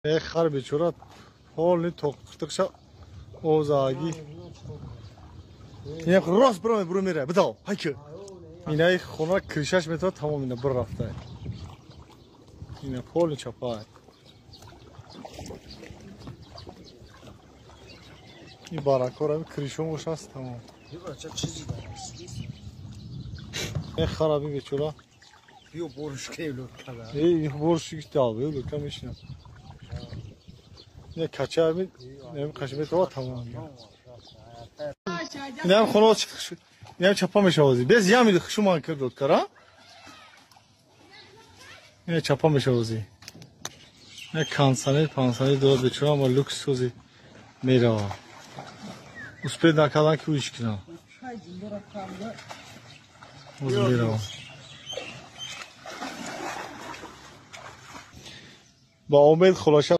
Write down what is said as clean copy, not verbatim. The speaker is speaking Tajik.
Хар бечора полный тоқтықша озаги. Ина рост бро бро мера. Бидав. Хайки. Инаи хона крышаш метава тамом ина бир рафта. Ина полный чапай. И баракора крышом аст тамом. Хараби бечора. Биё борш кевлот када. Эй, борш дал, лутка мешина. Не кача ми, не кача метава тамом. Инам хона инам чапа мешавази. Без ями шумо кир дод кара? Ина чапа мешавази. Не кансане, пансане дод бечора, ама люкс сози мерава. Успед накардан ки уиш кунам. Мерава. Ба умед хулоша.